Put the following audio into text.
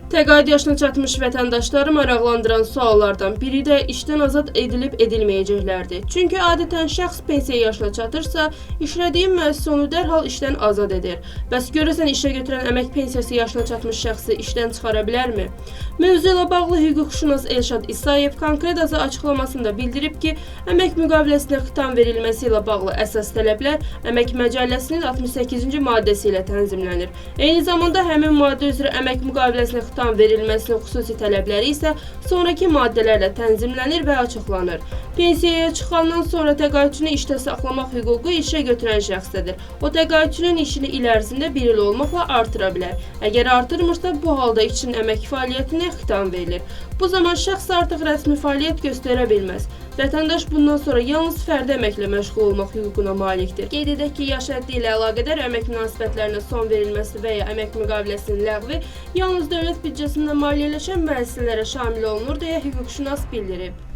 Təqaüd yaşına çatmış vətəndaşları maraqlandıran suallardan biri də işdən azad edilib edilməyəcəklərdir. Çünki adətən şəxs pensiya yaşına çatırsa, işlədiyi müəssisə onu dərhal işdən azad edir. Bəs görəsən işə götürən əmək pensiyası yaşına çatmış şəxsi işdən çıxara bilərmi? Mövzu ilə bağlı hüquqşünas Elşad İsayev konkret azı açıqlamasında bildirib ki, əmək müqaviləsinə xitam verilməsi ilə bağlı əsas tələblər Əmək Məcəlləsinin 68-ci maddəsi ilə tənzimlənir. Eyni zamanda həmin maddə üzrə əmək müqaviləsinə xitam verilməsinin xüsusi tələbləri isə sonrakı maddələrlə tənzimlənir və açıqlanır. Pensiyaya çıxandan sonra təqaüdçünü işdə saxlamaq hüququ işə götürən şəxsdədir. O təqaüdçünün işini il ərzində bir il olmaqla artıra bilər. Əgər artırmırsa, bu halda işçinin əmək fəaliyyətinə xitam verilir. Bu zaman şəxs artıq rəsmi fəaliyyət göstərə bilməz. Vətəndaş bundan sonra yalnız fərdi əməklə məşğul olmaq hüququna malikdir. Qeyd edək ki, yaş həddi ilə əlaqədar əmək münasibətlərinə son verilməsi və ya əmək müqaviləsinin ləğvi yalnız dövlət büdcəsindən maliyyələşən müəssisələrə şamil olunur deyə hüquqşünas bildirib.